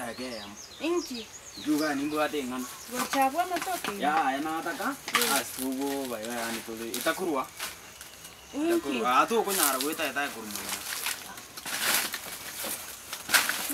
edageka eyemo. Inki? Inchuo igaa nimbwate eng'ana. Gocha abwo amatoke ime? Yaya nataka, ase togoba iga yaani tore etakorwa, Inki? etakorwa aa tokonyara goeta etae korwa moino.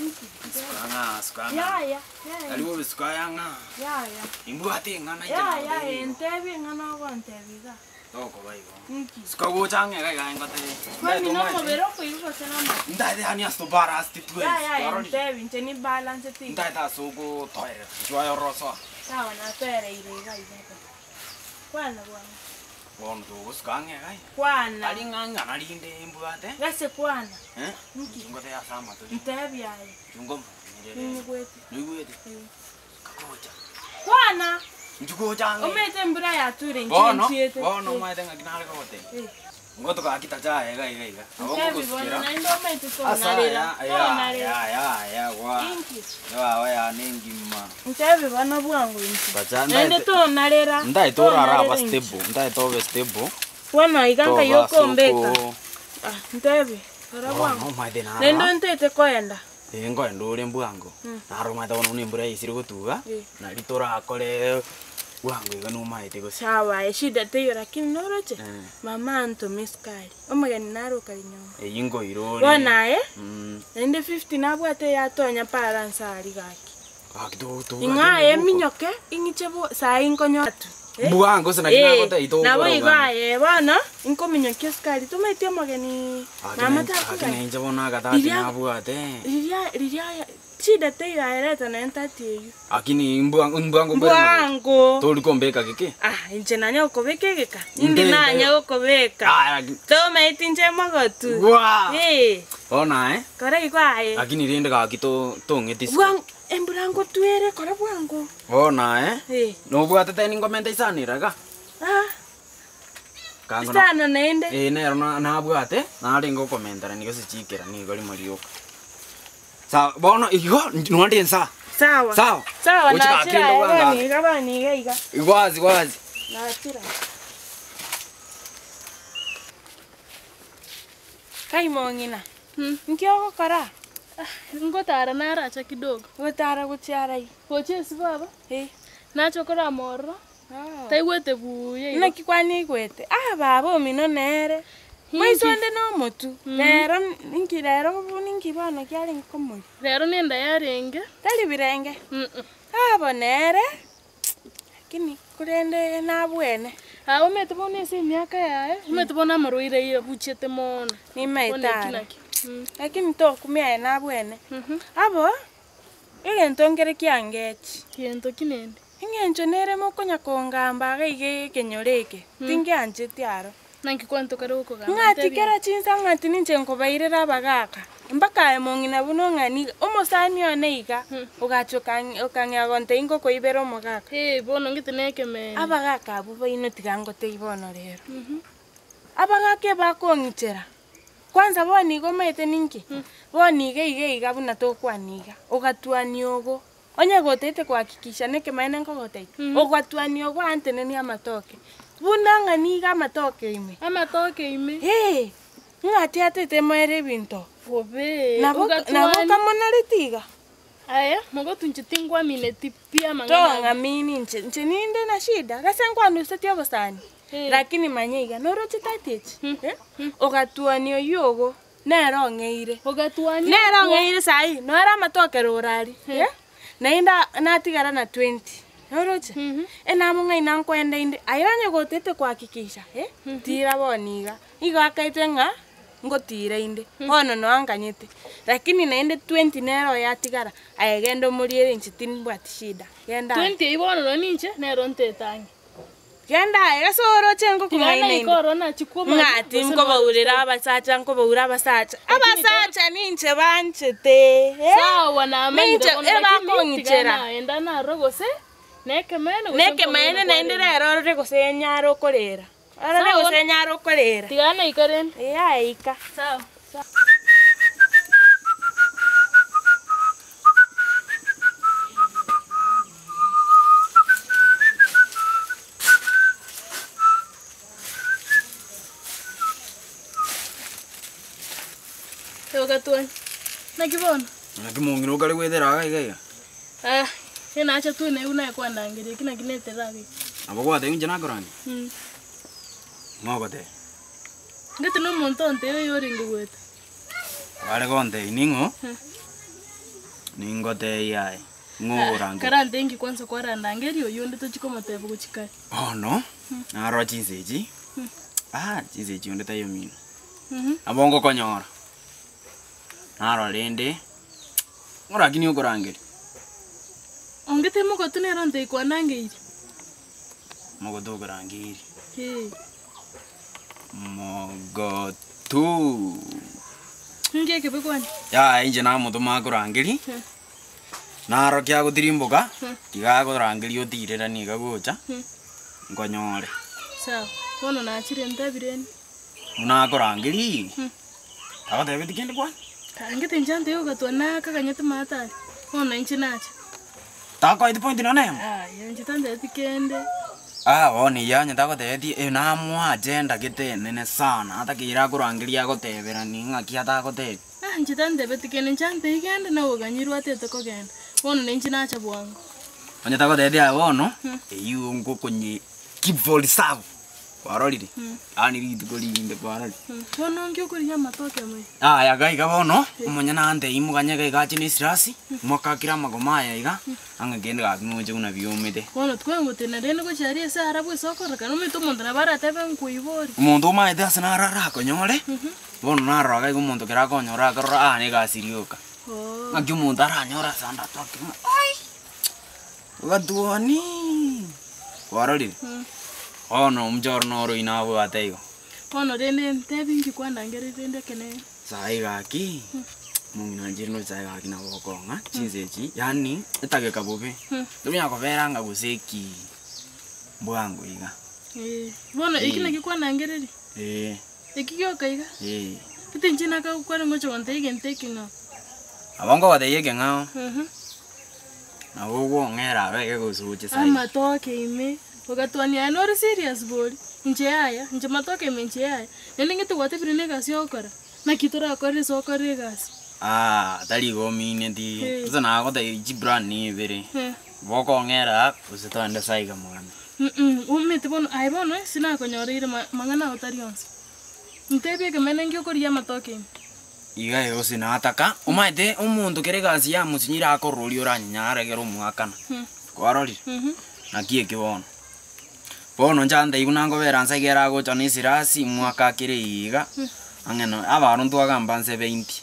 Inki? Suka ng'a suka ng'a. Yaya, yaya. Tari bobe suka aya ng'a. Yaya. Nimbwate eng'ana inche Yaya, nagotebirie igo. entebi eng'ana ogontebia igaa. Tokoba igo. Inki? Suka gocha ang'e iga iga ngotebie. Kwani Ndaete omanyete. nomobere okoigwa gose namato? Ndaete yaani ase tobalance twensi. Yaya, Twarorire? entebi inche nibalanceti iga. Ndaete ase ogotoerera. Inchuo aye orore osoa. Sawa natoereire iga iga iga. Kwana bwango. Bono togosuka ang'e iga iga. Kwana. Tari ng'a ing'ana rinde mbwate. Gese kwana. Eh? Inki? Inchuo ngotebie ase amato rinde. Ntebi aye. Inchuo ngomanyerere. Ninyigwete. Noigwete? Eh. Suka gocha. Kwana! Inchuo gocha ang'e. Omanyete embura yature inche Bono, nchiete. bono omanyete ng'aki nare kogotebia. Eh. Nigo togakita chaye iga iga iga. Nabo Ntebi bono ngogosikera. naende omanyete Ase tonarera, aya, ya, tonarera. ya, ya, ya, gwa. Inki? Ewawa yane engima. Ntebi bono bwango inche. Bacha, Naende ndaete- tonarera. Ndaete orare aba tonarera inche. stable, ndaete obe stable. Bono iga nkai Toba ase okombeka. oko- Ah, ntebi, rora Bono bwango. omanyete naro. Naende ontete koenda. Ee, nkoenda ore mbwango, naro omanyete bono buna embura yaisire gotuga, nari torakore bwango iga nomaete gose. Sawa aye shida teiyo lakini noroche Eh. mama antome esukari omogeni nare okare nyomba. Eyio nkoira ore. Bono aye Mm. naende fifty nabwate eyatonya para nse aria gaki. Gaki to- tobwate Ing'o aye omobuko. minyoke ing'iche bo saii nkonyora tu. Mbwango gose naki nagotebia togokora Nabo igo obwango. aye bono nkominyokia esukari tomaeti omogeni Gaki mama nainche- gaki takogani. nainche bono agatati Riria- nabwate. Riria riria shida teiyo aye reta naye ntati eywo. Lakini mbwango mbwango kwere omorero. Mbwango. Tori kombeka geke? Ah inche nanya gokobeka egeka? Indi Nde- nanya gokobeka. Ah, laki- Tomaeti inche mogotu. Gwa! Eh, Bono aye, kora igo aye. lakini rende gaki to tong'eti isiko. Bwango embura ngotwere kora bwango. Bono aye, Eh. nobwate teni ngomenta isano ira iga? Ah. Kango na- Isano naende. Eh, nero na- nabwate, narenge okomenterania gose chikera nigo rimo rioka. Sawa, bono igo, nonde insaa. Sawa. Sawa. Sawa, Gochika nachira akende aye bwango bono iga bono iga iga. Wazi wazi. Nachira. Kai mong'ina, nki ogokora? Ngotara naracha kidogo. Gotara gochia arai? Gochia ase baba. Eh. Nacha okorama ororo. Taigwete buya igo. Naki kwanaigwete? Ah baba omino nere, moiso onde nomotu, rero ninki rero ninki bono kiarenge komoria? Rero nenda yarenge. Tari birenge? Abo nere, lakini korende nabwene. Aa omanyete bono ase emiaka yaye, omanyete bono amarwaire aye abuchete mono. Nimaete Bono eki are. naki. Lakini tokumia aye nabwene. Abo, egento nkere kiangechi. Gento ki nende? Eng'encho nere mokonya kongamba iga iga ekenyoro eke, tingiancheti aro. Naki kwanto kare gokogamba Ng'ati ntebie. kera chinsa ng'ati ninche nkobairera abagaka, mpaka aye mong'ina buna ong'ani iga, omosani one iga, ogacha okang okang'ea gontebia ngokoibera omogaka. Ee, bono ngete na ekemeene. Abagaka abwo baino tiga ngotebie bono rero. Abagaka ebakong'ichera, kwanza bono iga omanyete ninki, bono iga iga iga buna tokwana iga, ogatwania ogo. Onye gotagete kohakikisha nekemanyererio nkogotebia, ogwatuania ogwantenenia amatoke, buna ng'a nigo amatoke ime. Amatoke ime. Ee, ng'a tiatete emoere ebinto. Bobe, Nabo ogatuani. nabo kamonareti iga. Aye, mogotu inche tingwamineti pi amang'ana aya. Tong'amini inche, inche ninde na shida, gose nkwandusetie obosani, Eh. lakini manya iga, noroche tati echi, eh, ogatuania oywo ogo. Nere ong'eire. Ogatwania Nere okwo. ong'eire saii, nore amatoke rogoro aria, eh, naende natigara na twenty, noroche? Enamong'aina nkoenda inde, aye onye gotete kohakikisha, eh, tira bono iga, igo akaete ng'a ngotira inde, bono noa nkanyete, lakini naende twenty nere oyatigara, aye genda omoriere inche timbwati shida, genda aye. Twenty eyio bono nonye ninche, nero ntete ang'e. Genda aye ase oroche ngokong'aina inde, ng'a tinkobaurera abasacha nkobaura abasacha, abasacha ninche banchete, eh, ninche ebakong'ichera. Nekemaene naende rero orore gose enyare okorera, orore gose enyare okorera. Ee aye ika. Ogatwani, naki bono? Naki mong'ina okare goetera iga iga iga? Ah, enacha tu naigwa naye kwandangeria eki naki neterera iga. Nabo gwateba inche nakorangeria? Ng'o ogoteba? Ngete na omonto ontebia oyo orenge goeta. Kware gontebia ning'o? Ningotebie aye, ng'o okorangeria? Karante inki kwanza kwarandangeria oyio onde tochi komotebia gochia kare. Bono, narora chinsa echi, ah chinsa echi onde taiyo mino. Nabo ngokonyora. Narora rende, ng'o rakini okorangeria? Ongete mogotu nere ontebia kwandangeiri. Mogotu okorangeiri. Ee. Mogotu. Ninki ekebe kwani? Yaya inche namotoma akorangeria, narokia agotirimboka, tiga akorangeria otirera niga gocha, nkonyore. Sawa, bono nachire ntabire inde. Buna akorangeria, tagotebetie kende kwani? Angete inche ante ogatwa nakaganyete maate aria, bono inche nacha. Takoeti point nonya nemo? Yaya, inche tantebeti kende. Ah bono eyio onye tagotebetie, eyo namoa agenda gete enene sana, atakeire akorangeria agoteberani ng'aki atagotebia. Ah inche tantebeti kende, inche antebie genda nagoganyirwe atete kogenda, bono na inche nacha bwango. Onye tagotebetie aye bono, eyio ngokonye keep for reserve. Kwarorire? Yaani rituko rinde kwarorire. Bono nki okorigia amatoke amaya? Aya iga iga bono, omonyene antebie moganye iga iga ache ne esirasi, mokakire amagoma aya iga, ang'e kende gaki moche buna biomete. Bono tikwangotenena rende gochia aria ase arabwo ase okorora, omanyete omonto nabo aratebe nkoibore. Omonto omaete ase naro arakonyore, bono narora iga iga omonto kero akonyora akarora aa na egasi rioka. Oo. Ng'aki omonto aranyore ase ande atoke ng'a ai, Gatuoni! Kwarorire? Bono omochoro noro oyio nabwate igo. Bono rende ntebi inki kwandangereria rende ekeene? Saii gaki, omong'ina nchire noche saii gaki nabo okong'a chinsa echi, yaani etageka bobe, tonya kobera anga gose eki mbwango iga. Eh, bono eki naki kwandangereria? Eh. Eki gioka iga? Eh. Gete inche nakagokwana ngocha gontebia egento ekeng'ao. Nabo nkogotebia ekeng'ao. Nabo ogwong'era abeke gose oche saii. Amatoke ime, ogatwania aye nore serious bori? Inche yaya, inche matoke ime inche yaya. Naende ng'ete gwatebire na egasi ogokora, naki torakore ase okore egasi? Aah tari igo omineti, Eh. gose nagotebia chiplan ni ibere, Eh. bokong'era gose togende saiga mwane. Mh, omanyete bono aye bono ase nakonyoreire ma- mang'ana ao tari onsi. Ntebie ekemene nki okorigia amatoke ime. Iga gose nataka, omanyete omonto kera egasi yamochinyire akorora oria oranyenyare ekero omoakana, kwarorire? Naki eke bono, bono inche antebia buna nkobera nse ekero agocha na esirasi mwakakire iga, ang'e na abaronto twagamba nse beinti,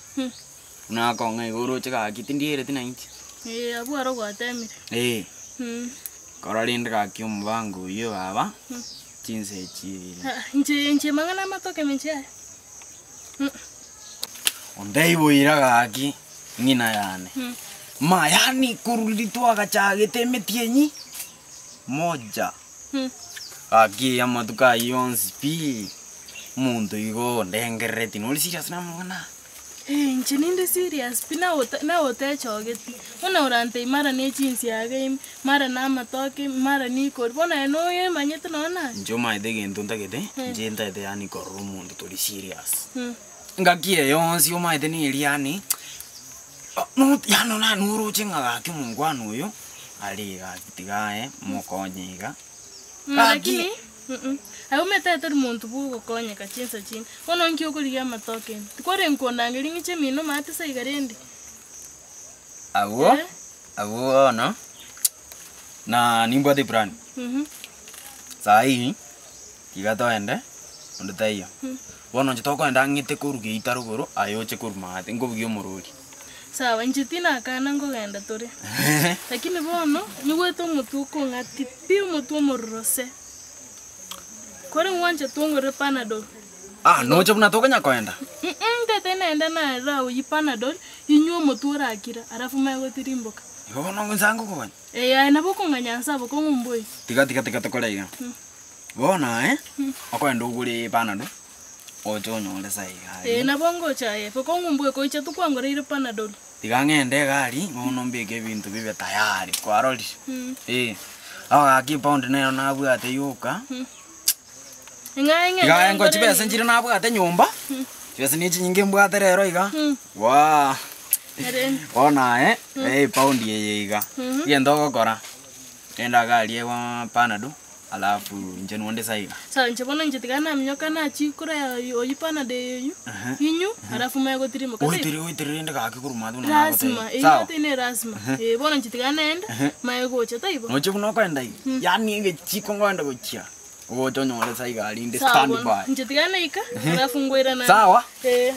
buna akong'a iga oroche gaki tindiereti na inche. Eeh abwo aro gwatemire. Eeh, kora rende gaki omobango oyio baba, chinsa echi. Inche inche mang'ana amatoke inche aya. Onteiboire gaki ng'ina yane, ma yaani korwa riria twagachagete emetienyi moja, gaki amatuko ayio onsi pi, omonto igo ondengerereti nori serious namang'ana aya? Inche ninde serious pi nagote nagotechogeti, buna orantebie mara ne chinsiaga ime, mara na amatoke ime, mara nikori, bono aye noyemanyete nonye naye. Inche omanyete egento ntagete, inche ntagete yaani korora omonto tori serious. Engaki eye yonsi omanyete neri yaani, no yaani nonye noroche ng'a gaki omongwana oyo, are iga tiga aye mokonye iga. Gaki. Lakini aye omanyete tori monto bwa ogokonyeka chinsa chinde, bono nki okorigia amatoke ime, tikwarenge kondangeria ng'iche mino omanyete ase iga rende. Abwo, abwo bono, na nimbwate eplan, sahii, tiga toende, onde taiyo, bono inche tokoenda ang'ete korwa geita rogoro, aye oche korwa maate, nkobugia omorori. Sawa, inche tinakana nkogenda tore, lakini bono, nyigwete omotwe okong'ati pi, omotwe omororo se. Kore ngwanchete ongorere panadol. Ah, noche buna tokonya koenda? Ntete nende narora oyio panadol, inywe omotwe orakira, alafu manye gotirimboka. Igo bono inse ngokonya? Ee aye nabo okong'anya nse abo kong'umba oyio. Tiga tiga tiga tokore iga. Bono aye, okoenda ogore panadol, oche onyore sa iga Ee aria. nabo ngocha aye, bokong'umba oyo koicha tokwangoreire panadol. Tiga ng'ende egari, bono mbeke ebinto bibe tayari, kwarorire? Ee. Gaki epound nero nabwate yoka. Ing'ae ng'ende Iga aye ngore chibesa nigo. nchire nabwate nyomba, chibesa ne chinyinge mbwate rero iga, waa. Erende. Bono aye, epaundi eye iga, egento ogokora, genda iga aria ewa panado, alafu inche nonde sa iga. Sawa inche bono inche tiga naminyoka nachia kore oywo panado eye oywo, inywe, alafu manye gotirimboka taibo. Oitere oitere rende gaki korwa maate buna Lasima, nagotebia. eywo Sawa? tari ne lasima, eh bono inche tiga naenda, manye gocha taibo. Noche buna okoenda iga, yaani egechiko nkoenda gochia, ogocha onyore sa iga rinde Sawa stand bono, by. inche tiga naika, alafu ngoirana. Sawa? Eh.